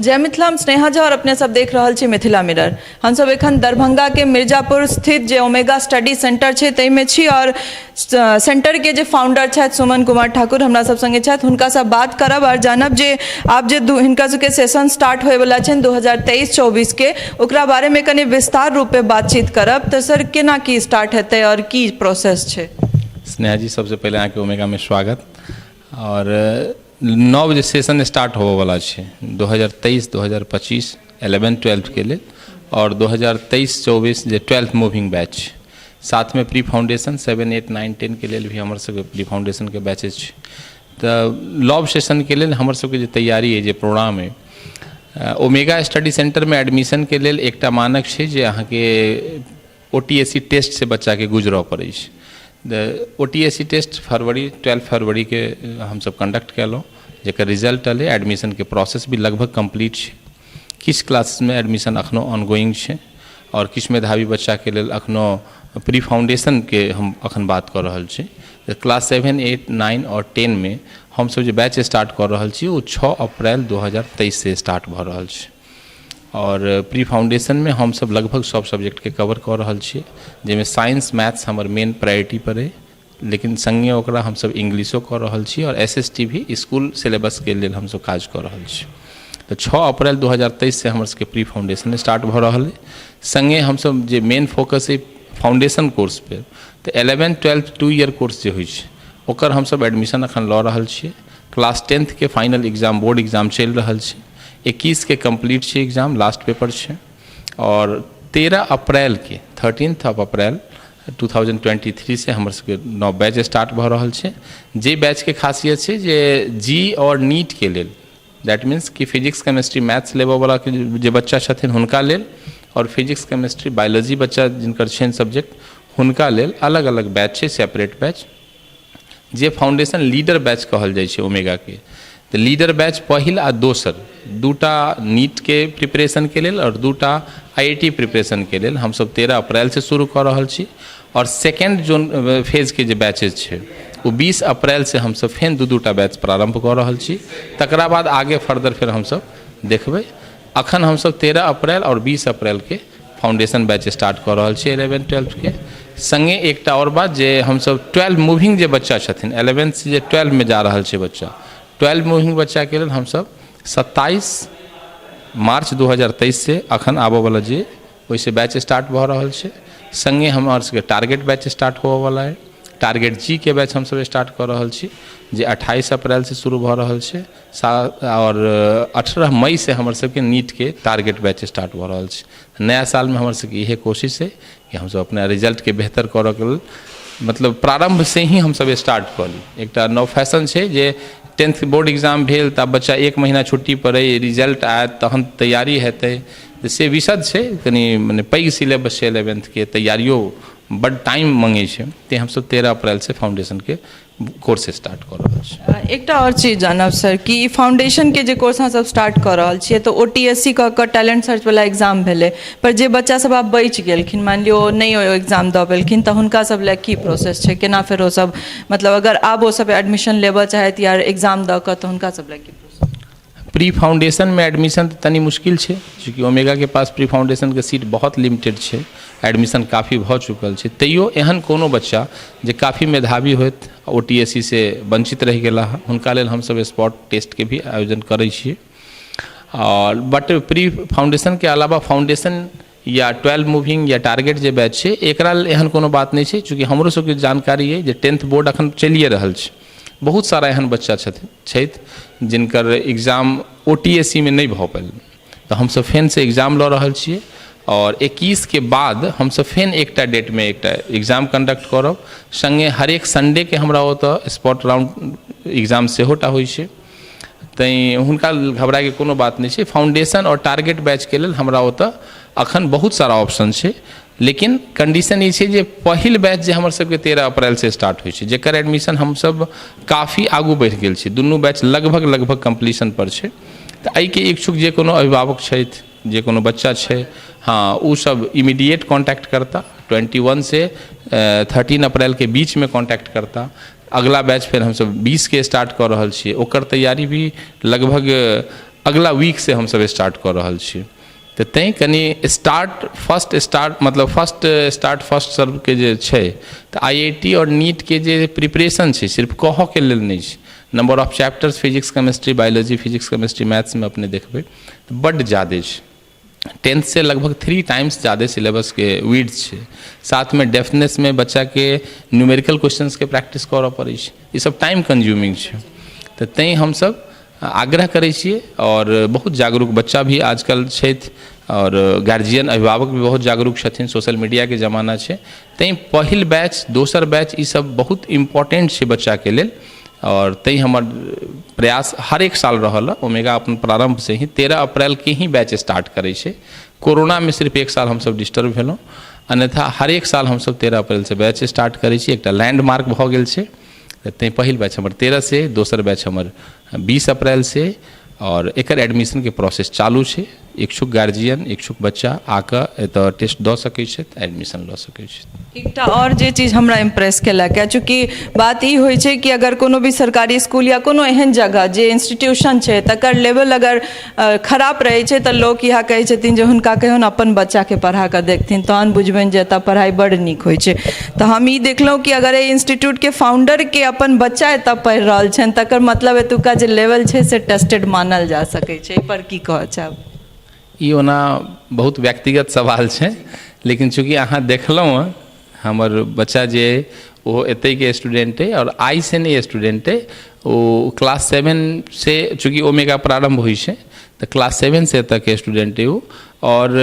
जय मिथिला, हम स्नेहा झा और अपने सब देख रहल छी मिथिला मिरर। हमसब एखन दरभंगा के मिर्जापुर स्थित जे ओमेगा स्टडी सेंटर छै ताहिमे छी और सेंटर के जे फाउंडर छथि सुमन कुमार ठाकुर हमरा सब संगे छथि। हुनकासँ बात करब और जानब जे आब जे हिनका सबके सेशन स्टार्ट होयवला छनि 2023-24 के, ओकरा बारेमे कनि विस्तार रूपे बातचीत करब। तऽ सर, केना की स्टार्ट हेतै और की प्रोसेस छै? स्नेहा जी, सबसँ पहिले अहाँके ओमेगामे स्वागत। आओर नव जे सेशन स्टार्ट होबऽवला छै 2023 2025 इलेवेंथ ट्वेल्थके लेल आओर 2023-24 जे ट्वेल्थ मूविंग बैच छै, साथमे प्री फाउंडेशन 7, 8, 9, 10के लेल भी हमर सबके प्री फाउंडेशनके बैचेज छै। तऽ नव सेशनके लेल हमर सबके जे तैयारी अइ, जे प्रोग्राम अइ, ओमेगा स्टडी सेंटरमे एडमिशनके लेल एकटा मानक छै जे अहाँके ओटीएससी टेस्टसँ बच्चाके गुजरऽ पड़ै छै। ओटीएससी टेस्ट फरवरी, 12 फरवरीके हमसब कंडक्ट केलहुँ, जेकर रिजल्ट एलै। एडमिशनके प्रोसेस भी लगभग कम्प्लीट छै। किछु क्लासेसमे एडमिशन अखनो ऑनगोइंग छै आओर किछु मेधावी बच्चाके लेल अखनो प्री फाउंडेशनके हम अखन बात कऽ रहल छी। क्लास 7, 8, 9 आओर 10मे हमसब जे बैच स्टार्ट कऽ रहल छी, ओ 6 अप्रैल 2023सँ स्टार्ट भऽ रहल छै। आओर प्री फाउंडेशनमे हमसब लगभग सब सब्जेक्टके कवर कऽ रहल छियै, जाहिमे साइंस, मैथ्स हमर मेन प्रायोरिटी पर अइ, लेकिन सङ्गे ओकरा हमसब इंग्लिशो कऽ रहल छी आओर एसएसटी भी इसकुल सिलेबसके लेल हमसब काज कऽ रहल छी। तऽ 6 अप्रैल 2023सँ हमर सबके प्री फाउंडेशन स्टार्ट भऽ रहल अइ। सङ्गे हमसब जे मेन फोकस अइ फाउंडेशन कोर्स पे, तऽ 11 12 2 ईयर कोर्स जे होइ छै, ओकर हमसब एडमिशन अखन लऽ रहल छियै। क्लास टेंथके फाइनल एग्जाम, बोर्ड एग्जाम चलि रहल छै। 21के कम्प्लीट छै एग्जाम, लास्ट पेपर छै। आओर 13 अप्रैलके, 13th of April 2023 से हमर सबके नव बैच स्टार्ट भऽ रहल छै। जे बैचके खासियत छै जे जेईई आओर नीटके लेल, that means कि फिजिक्स, केमिस्ट्री, मैथ्स लेबऽवला जे बच्चा छथिन हुनका लेल आओर फिजिक्स, केमिस्ट्री, बायोलॉजी बच्चा जिनकर छनि सब्जेक्ट, हुनका लेल अलग अलग बैच छै, सेपरेट बैच, जे फाउंडेशन लीडर बैच कहल जाइ छै ओमेगाके। तऽ लीडर बैच पहिल आ दोसर, दूटा नीटके प्रिपरेशनके लेल आओर दूटा आईआईटी प्रिपरेशनके लेल हमसब 13 अप्रैलसँ शुरू कऽ रहल छी। आओर सेकेंड जोन फेजके जे बैचेज छै, ओ 20 अप्रैलसँ हमसब फेर दू दूटा बैच प्रारम्भ कऽ रहल छी। तकरा बाद आगे फर्दर फेर हमसब देखबै। अखन हमसब 13 अप्रैल आओर 20 अप्रैलके फाउंडेशन बैच स्टार्ट कऽ रहल छी इलेवेंथ ट्वेल्थके। सङ्गे एकटा आओर बात जे हमसब ट्वेल्व मूविंग जे बच्चा छथिन, इलेवेंथ जे ट्वेल्वमे जा रहल छै बच्चा, ट्वेल्व मूविंग बच्चाके लेल हमसब 27 मार्च 2023 से अखन आबऽवला जे ओहिसँ बैच स्टार्ट भऽ रहल छै। सङ्गे हमर सबके टारगेट बैच स्टार्ट होबऽवला अइ। टारगेट जी के बैच हमसब स्टार्ट कऽ रहल छी, जे 28 अप्रैलसँ शुरू भऽ रहल छै आओर 18 मईसँ हमर सबके नीटके टारगेट बैच स्टार्ट भऽ रहल छै। नया सालमे हमर सबके इहे कोशिश अइ कि हमसब अपना रिजल्टके बेहतर करऽके लेल मतलब प्रारम्भसँ ही हमसब स्टार्ट कऽ ली। एकटा नव फैशन छै जे टेंथ बोर्ड एग्जाम भेल तऽ बच्चा एक महीना छुट्टी पर अइ, रिजल्ट आयत तहन तैयारी हेतै, तऽ से विशद छै। कनि मने पैघ सिलेबस छै इलेवेंथके, तैयारियो बड टाइम मङ्गै छै। तेँ हमसब 13 अप्रैलसँ फाउंडेशनके कोर्स स्टार्ट कऽ रहल छी। एकटा आओर चीज जानब सर कि ई फाउंडेशनके जे कोर्स अहाँ सब स्टार्ट कऽ रहल छियै, तऽ ओटीएससी कऽ कऽ टैलेंट सर्च वाला एग्जाम भेलै, पर जे बच्चा सब आब बचि गेलखिन, मानि लियौ ओ नहि ओ एग्जाम दऽ पेलखिन, तऽ हुनका सब लए की प्रोसेस छै? केना फेर ओ सब, मतलब अगर आब ओ सब एडमिशन लेबऽ चाहथि या एग्जाम दऽ कऽ, तऽ हुनका सब लए की प्रोसेस? प्री फाउंडेशनमे एडमिशन तऽ तनि मुश्किल छै, चूँकि ओमेगाके पास प्री फाउंडेशनके सीट बहुत लिमिटेड छै। एडमिशन काफी भऽ चुकल छै। तैयो एहन कोनो बच्चा जे काफी मेधावी होथि, ओटीएससी से वञ्चित रहि गेला हँ, हुनका लेल हमसब स्पॉट टेस्टके भी आयोजन करै छियै। आओर बट प्री फाउंडेशनके अलावा फाउंडेशन या ट्वेल्व मूविंग या टारगेट जे बैच छै, एकरा लेल एहन कोनो बात नहि छै। चूँकि हमरो सबके जानकारी अइ जे टेंथ बोर्ड अखन चलिए रहल छै, बहुत सारा एहन बच्चा छथिन छथि जिनकर एग्जाम ओटीएससी मे नहि भऽ पायल, तऽ हमसब फेरसँ एग्जाम लऽ रहल छियै। आओर 21के बाद हमसब फेर एकटा डेटमे एकटा एग्जाम कंडक्ट करब। सङ्गे हरेक संडेके हमरा ओतऽ स्पॉट राउंड एग्जाम सेहो टा होइ छै, तैँ हुनका घबरायके कोनो बात नहि छै। फाउंडेशन आओर टारगेट बैचके लेल हमरा ओतऽ अखन बहुत सारा ऑप्शन छै, लेकिन कंडीशन ई छै जे पहिल बैच जे हमर सबके 13 अप्रैलसँ स्टार्ट होइ छै, जेकर एडमिशन हमसब काफी आगू बढ़ि गेल छी, दुनू बैच लगभग लगभग कम्प्लीशन पर छै। तऽ एहिके इच्छुक जे कोनो अभिभावक छथि, जे कोनो बच्चा छै, हँ, ओ सब इमीडिएट कॉन्टैक्ट करता। 21 से 13 अप्रैलके बीचमे कॉन्टैक्ट करता। अगला बैच फेर हमसब 20के स्टार्ट कऽ रहल छियै। ओकर तैयारी भी लगभग अगला वीकसँ हमसब स्टार्ट कऽ रहल छी। तऽ तैँ कनि स्टार्ट फर्स्ट स्टार्ट, मतलब फर्स्ट स्टार्ट फर्स्ट सर्वके जे छै, तऽ आईआईटी आओर नीटके जे प्रिपरेशन छै, सिर्फ कहऽके लेल नहि छै। Number of chapters physics, chemistry, biology, physics, chemistry, मैथ्समे अपने देखबै तऽ बड्ड ज्यादे छै। टेंथसँ लगभग 3 टाइम्स ज्यादे सिलेबसके विड्थ छै। साथमे डेफनेसमे बच्चाके न्यूमेरिकल क्वेश्चंसके प्रैक्टिस करऽ पड़ै छै। ई सब टाइम कंज्यूमिंग छै। तऽ तैँ हमसब आग्रह करै छियै आओर बहुत जागरूक बच्चा भी आजकल छथि आओर गार्जियन, अभिभावक भी बहुत जागरूक छथिन। सोशल मीडियाके जमाना छै। तैँ पहिल बैच, दोसर बैच, ई सब बहुत इम्पोर्टेंट छै बच्चाके लेल। आओर तैँ हमर प्रयास हर एक साल रहल हँ। ओमेगा अपन प्रारम्भसँ ही 13 अप्रैलके ही बैच स्टार्ट करै छै। कोरोनामे सिर्फ एक साल हमसब डिस्टर्ब भेलहुँ, अन्यथा हर एक साल हमसब 13 अप्रैलसँ बैच स्टार्ट करै छी। एकटा लैंडमार्क भऽ गेल छै। तऽ तैँ पहिल बैच हमर 13 से, दोसर बैच हमर 20 अप्रैलसँ आओर एकर एडमिशनके प्रोसेस चालू छै। इच्छुक गार्जियन, इच्छुक बच्चा आकऽ एतऽ टेस्ट दऽ सकै छथि, एडमिशन लऽ सकै छथि। एकटा आओर जे चीज हमरा इम्प्रेस केलक है, चूँकि बात ई होइ छै कि अगर कोनो भी सरकारी स्कूल या कोनो एहन जगह जे इंस्टीट्यूशन छै, तकर लेवल अगर खराब रहै छै, तऽ लोक इएह कहै छथिन जे हुनका कहियौन अपन बच्चाके पढ़ा कऽ देखथिन, तहन बुझबनि जे एतऽ पढ़ाइ बड्ड नीक होइ छै। तऽ हम ई देखलहुँ कि अगर एहि इंस्टीट्यूटके फाउंडरके अपन बच्चा एतऽ पढ़ि रहल छनि, तकर मतलब एतुका जे लेवल छै से टेस्टेड मानल जा सकै छै। एहिपर की कहऽ चाहब? ई ओना बहुत व्यक्तिगत सवाल छै, लेकिन चूँकि अहाँ देखलहुँ हँ, हमर बच्चा जे अइ ओ एतहिके स्टूडेंट अइ आओर आइसँ नहि स्टूडेंट अइ, ओ क्लास 7 से। चूँकि ओमेगा प्रारम्भ होइ छै, तऽ क्लास 7 से एतऽके स्टूडेंट अइ ओ। आओर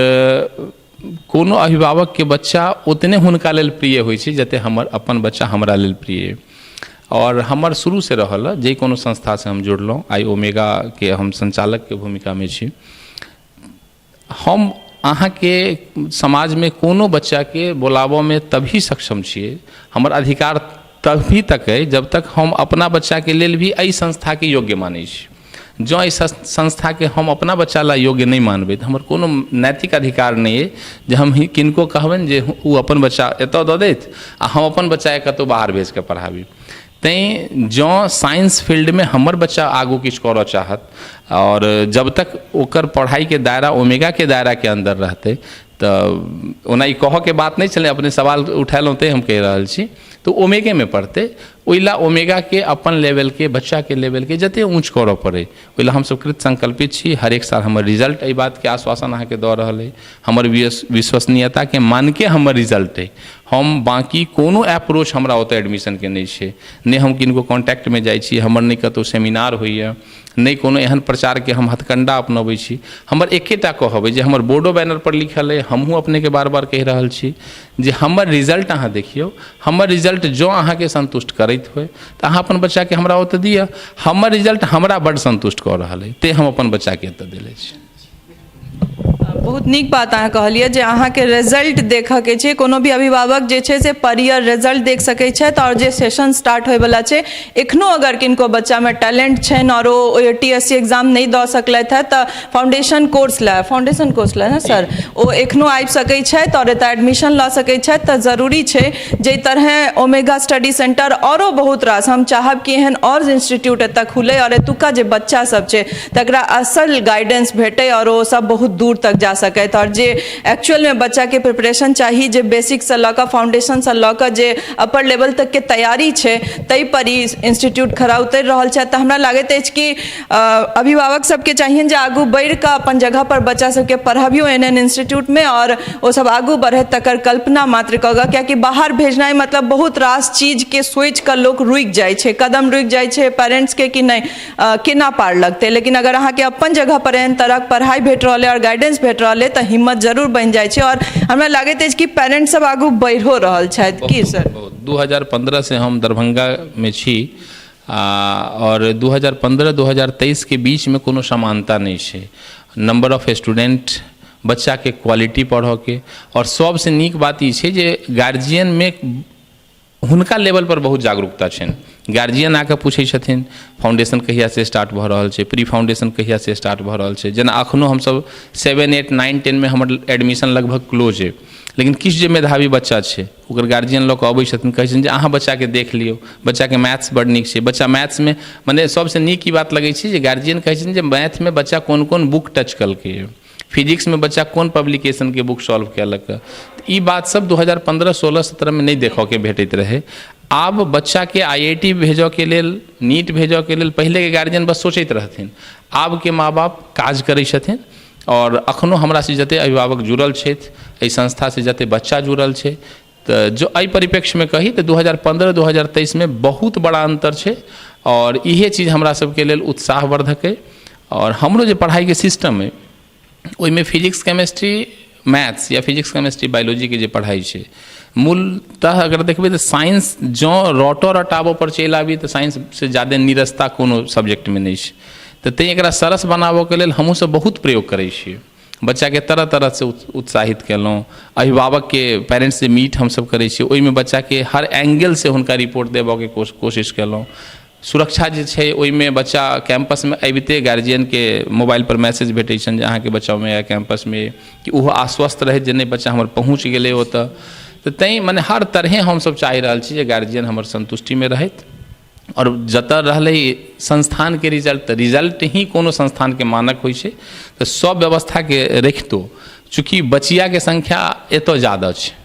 कोनो अभिभावकके बच्चा ओतने हुनका लेल प्रिय होइ छै, जतेक हमर अपन बच्चा हमरा लेल प्रिय अइ। आओर हमर शुरूसँ रहल हँ, जे कोनो संस्थासँ हम जुड़लहुँ, आइ ओमेगाके हम संचालकके भूमिकामे छी, हम अहाँके समाजमे कोनो बच्चाके बोलाबऽमे तभी सक्षम छियै, हमर अधिकार तभी तक अइ, जब तक हम अपना बच्चाके लेल भी एहि संस्थाके योग्य मानै छी। जँ एहि संस्थाके हम अपना बच्चा ला योग्य नहि मानबै, तऽ हमर कोनो नैतिक अधिकार नहि अइ जे हम किनको कहबनि जे ओ अपन बच्चा एतऽ दऽ दैथ आ हम अपन बच्चाके कतहु बाहर भेज कऽ पढ़ाबी। तैँ जँ साइंस फील्डमे हमर बच्चा आगू किछु करऽ चाहत आओर जब तक ओकर पढ़ाइके दायरा ओमेगाके दायराके अन्दर रहतै, तऽ ओना ई कहऽके बात नहि छलै, अपने सवाल उठेलहुँ तैँ हम कहि रहल छी, तऽ ओमेगेमे पढ़तै। ओहि लए ओमेगाके अपन लेवलके, बच्चाके लेवलके जतेक ऊँच करऽ पड़ै, ओहि लए हमसब कृत संकल्पित छी। हरेक साल हमर रिजल्ट एहि बातके आश्वासन अहाँके दऽ रहल अइ। हमर विश्वसनीयताके मानके हमर रिजल्ट अइ। हम बाँकी कोनो अप्रोच हमरा ओतऽ एडमिशनके नहि छै। नहि हम किनको कॉन्टैक्टमे जाइ छी, हमर नहि कतहु सेमिनार होइए, नहि कोनो एहन प्रचारके हम हथकण्डा अपनबै छी। हमर एकेटा कहब अइ, जे हमर बोर्डो बैनरपर लिखल अइ, हमहूँ अपनेके बार बार कहि रहल छी जे हमर रिजल्ट अहाँ देखियौ। हमर रिजल्ट जँ अहाँके सन्तुष्ट करैत होइ, तऽ अहाँ अपन बच्चाके हमरा ओतऽ दिअ। हमर रिजल्ट हमरा बड्ड सन्तुष्ट कऽ रहल अइ, तेँ हम अपन बच्चाके एतऽ देले छी। बहुत नीक बात अहाँ कहलियै जे अहाँके रिजल्ट देखयके छै। कोनो भी अभिभावक जे छै से पर ईयर रिजल्ट देख सकै छथि। आओर जे सेशन स्टार्ट होयवला छै, एखनो अगर किनको बच्चामे टैलेंट छनि आओर ओ टीएससी एग्जाम नहि दऽ सकलथि हँ, तऽ फाउंडेशन कोर्स लए, फाउंडेशन कोर्स लए ने सर, ओ एखनो आबि सकै छथि आओर एतऽ एडमिशन लऽ सकै छथि। तऽ जरूरी छै, जाहि तरहे ओमेगा स्टडी सेंटर आओरो बहुत रास, हम चाहब कि एहन आओर इंस्टीट्यूट एतऽ खुलै आओर एतुका जे बच्चा सब छै तकरा असल गाइडेंस भेटै आओर ओ सब बहुत दूर तक जा सकथि। आओर जे एक्चुअलमे बच्चाके प्रिपरेशन चाही, जे बेसिकसँ लऽ कऽ, फाउंडेशनसँ लऽ कऽ जे अपर लेवल तकके तैयारी छै, ताहि पर ई इंस्टीट्यूट खरा उतरि रहल छथि। तऽ हमरा लागैत अछि कि अभिभावक सबके चाहियनि जे आगू बढ़ि कऽ अपन जगह पर बच्चा सबके पढ़बियौ एहन एहन इंस्टीट्यूटमे आओर ओ सब आगू बढ़त तकर कल्पना मात्र कऽ कऽ। कियाकि बाहर भेजनाइ मतलब बहुत रास चीजके सोचि कऽ लोक रुकि जाइ छै, कदम रुकि जाइ छै पेरेंट्सके कि नहि, केना पार लगतै। लेकिन अगर अहाँके अपन जगह पर एहन तरहक पढ़ाइ भेट रहल अइ आओर गाइडेंस भेट रहल अइ, तऽ हिम्मत जरूर बनि जाइ छै। आओर हमरा लागैत अछि कि पेरेंट्स सब आगू बढ़िओ रहल छथि। की सर? 2015 से हम दरभंगामे छी आओर 2015 2023के बीचमे कोनो समानता नहि छै नंबर ऑफ स्टूडेंट, बच्चाके क्वालिटी पढ़ऽके। आओर सबसँ नीक बात ई छै जे गार्जियनमे हुनका लेवल पर बहुत जागरूकता छनि। गार्जियन आके पूछै छथिन फाउंडेशन कहियासँ स्टार्ट भऽ रहल छै, प्री फाउंडेशन कहियासँ स्टार्ट भऽ रहल छै। जेना अखनो हमसब 7, 8, 9, 10 हमर एडमिशन लगभग क्लोज अइ, लेकिन किछु जे मेधावी बच्चा छै ओकर गार्जियन लऽ कऽ अबै छथिन, कहै छथिन जे अहाँ बच्चाके देख लियौ, बच्चाके मैथ्स बड्ड नीक छै। बच्चा मैथ्समे मने सबसँ नीक ई बात लगै छै जे गार्जियन कहै छथिन जे मैथमे बच्चा कोन कोन बुक टच केलकै, फिजिक्समे बच्चा कोन पब्लिकेशनके बुक सॉल्व केलक। ई बात सब 2015, 16, 17 नहि देखऽके भेटैत रहै। आब बच्चाके IIT भेजऽके लेल, नीट भेजऽके लेल पहिलेके गार्जियन बस सोचैत रहथिन, आबके माँ बाप काज करै छथिन। आओर अखनो हमरासँ जते अभिभावक जुड़ल छथि, एहि संस्थासँ जते बच्चा जुड़ल छै, तऽ जो एहि परिप्रेक्ष्यमे कही तऽ 2015, 2023 बहुत बड़ा अन्तर छै। आओर इहे चीज हमरा सबके लेल उत्साहवर्धक अइ। आओर हमरो जे पढ़ाइके सिस्टम अइ ओहिमे फिजिक्स, केमिस्ट्री, मैथ्स या फिजिक्स, केमिस्ट्री, बायोलॉजीके जे पढ़ाइ छै, मूलतः अगर देखबै तऽ साइंस जँ रटऽ रटाबऽ पर चलि आबी तऽ साइंससँ ज्यादे नीरसता कोनो सब्जेक्टमे नहि छै। तऽ तैँ एकरा सरस बनाबऽके लेल हमहूँ सब बहुत प्रयोग करै छियै। बच्चाके तरह तरहसँ उत्साहित केलहुँ। अभिभावकके पेरेंट्स जे मीट हमसब करै छियै ओहिमे बच्चाके हर एंगलसँ हुनका रिपोर्ट देबऽके कोशिश केलहुँ। सुरक्षा जे छै ओहिमे बच्चा कैंपसमे अबिते गार्जियनके मोबाइलपर मैसेज भेटै छनि जे अहाँके बच्चा ओहिमे कैंपसमे, कि ओहो आश्वस्त रहै जे नहि, बच्चा हमर पहुँच गेलै ओतऽ। तऽ तैँ मने हर तरहे हमसब चाहि रहल छी जे गार्जियन हमर सन्तुष्टिमे रहथि। आओर जतऽ रहलै संस्थानके रिजल्ट, तऽ रिजल्ट ही कोनो संस्थानके मानक होइ छै। तऽ सब व्यवस्थाके रखितो चूँकि बचियाके संख्या एतऽ ज्यादा छै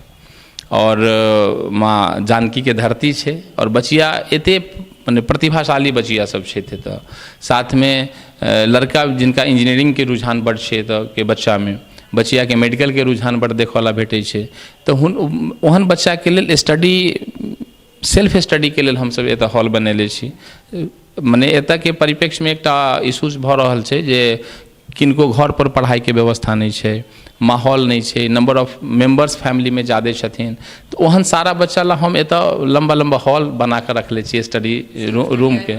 आओर माँ जानकीके धरती छै आओर बचिया एते मने प्रतिभाशाली बचिया सब छथि एतऽ, साथमे लड़का जिनका इंजीनियरिंगके रुझान बड्ड छै एतऽके बच्चामे, बचियाके मेडिकलके रुझान बड्ड देखऽ लए भेटै छै। तऽ ओहन बच्चाके लेल स्टडी, सेल्फ स्टडीके लेल हमसब एतऽ हॉल बनेले छी। मने एतऽके परिप्रेक्ष्यमे एकटा इश्यूज भऽ रहल छै जे किनको घरपर पढ़ाइके व्यवस्था नहि छै, माहौल नहि छै, नम्बर ऑफ मेम्बर्स फैमिलीमे ज्यादे छथिन, तऽ ओहन सारा बच्चा लए हम एतऽ लम्बा लम्बा हॉल बनाकऽ रखले छियै स्टडी रूमके।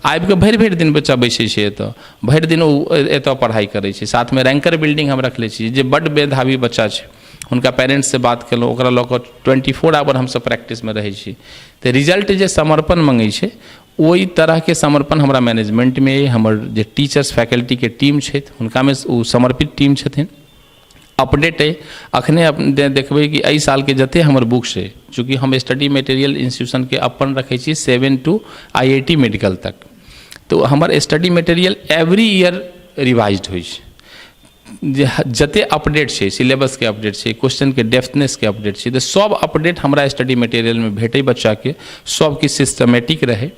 आबिकऽ भरि भरि दिन बच्चा बैसै छै एतऽ, भरि दिन ओ एतऽ पढ़ाइ करै छै। साथमे रैंकर बिल्डिंग हम रखले छी, जे बड्ड मेधावी बच्चा छै हुनका पेरेंट्ससँ बात केलहुँ, ओकरा लऽ कऽ 24 आवर हमसब प्रैक्टिसमे रहै छी। तऽ रिजल्ट जे समर्पण मङ्गै छै ओहि तरहके समर्पण हमरा मैनेजमेंटमे अइ। हमर जे टीचर्स फैकल्टीके टीम छथि हुनकामे ओ समर्पित टीम छथिन, अपडेट अइ। अखने देखबै कि एहि सालके जते हमर बुक्स अइ, चूँकि हम स्टडी मटेरियल इंस्टीट्यूशनके अपन रखै छी 7 टू IIT medical तक, तऽ हमर study material every year revised होइ छै। जे जते अपडेट छै, सिलेबसके अपडेट छै, क्वेश्चनके डेप्थनेसके अपडेट छै, तऽ सब अपडेट हमरा स्टडी मटेरियलमे भेटै, बच्चाके सब किछु सिस्टमेटिक रहै।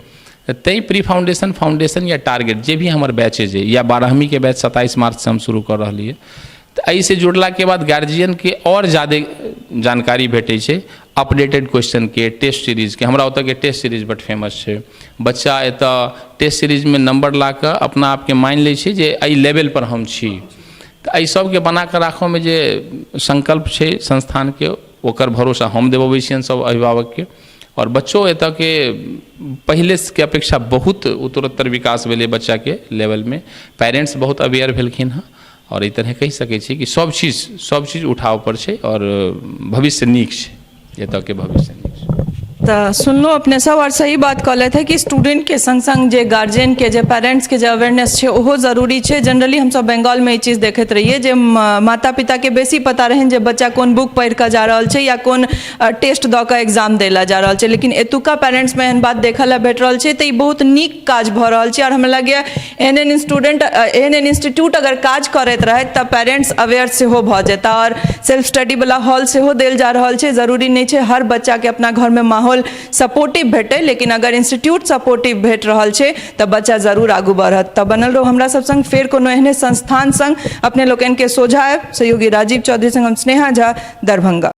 तैँ प्री फाउंडेशन, फाउंडेशन या टारगेट जे भी हमर बैचेज अइ या 12वींके बैच 27 मार्चसँ हम शुरू कऽ रहलियै, तऽ एहिसँ जुड़लाके बाद गार्जियनके आओर ज्यादे जानकारी भेटै छै अपडेटेड क्वेश्चनके, टेस्ट सीरीजके। हमरा ओतऽके टेस्ट सीरीज बड फेमस छै। बच्चा एतऽ टेस्ट सीरीजमे नम्बर ला कऽ अपना आपके मानि लै छै जे एहि लेवलपर हम छी। तऽ एहि सबके बनाकऽ राखऽमे जे संकल्प छै संस्थानके, ओकर भरोसा हम देबबै छियनि सब अभिभावकके। आओर बच्चो एतऽके पहिलेके अपेक्षा बहुत उत्तरोत्तर विकास भेलै बच्चाके लेवलमे, पेरेंट्स बहुत अवेयर भेलखिन हँ। आओर एहि तरहे कहि सकै छी कि सब चीज उठाव पर छै आओर भविष्य नीक छै, एतऽके भविष्य नीक छै। तऽ सुनलहुँ अपने सब आओर सही बात कहलथि है कि स्टूडेंटके संग संग जे गार्जियनके, जे पेरेंट्सके जे अवेयरनेस छै ओहो जरूरी छै। जनरली हमसब बंगालमे ई चीज देखैत रहियै जे माता पिताके बेसी पता रहनि जे बच्चा कोन बुक पढ़ि कऽ जा रहल छै या कोन टेस्ट दऽ कऽ एग्जाम दै लए जा रहल छै, लेकिन एतुका पेरेंट्समे एहन बात देखऽ लए भेट रहल छै। तऽ ई बहुत नीक काज भऽ रहल छै आओर हमरा लगैए एहन एहन स्टूडेंट, एहन एहन इंस्टीट्यूट अगर काज करैत रहैत तऽ पेरेंट्स अवेयर सेहो भऽ जेता। आओर सेल्फ स्टडी वला हॉल सेहो देल जा रहल छै। जरूरी नहि छै हर बच्चाके अपना घरमे माहौल सपोर्टिव भेटै, लेकिन अगर इंस्टीट्यूट सपोर्टिव भेट रहल छै तऽ बच्चा जरूर आगू बढ़त। तऽ बनल रहू हमरा सब संग, फेर कोनो एहने संस्थान संग अपने लोकनिके सोझा आयब। सहयोगी राजीव चौधरी संग हम स्नेहा झा, दरभंगा।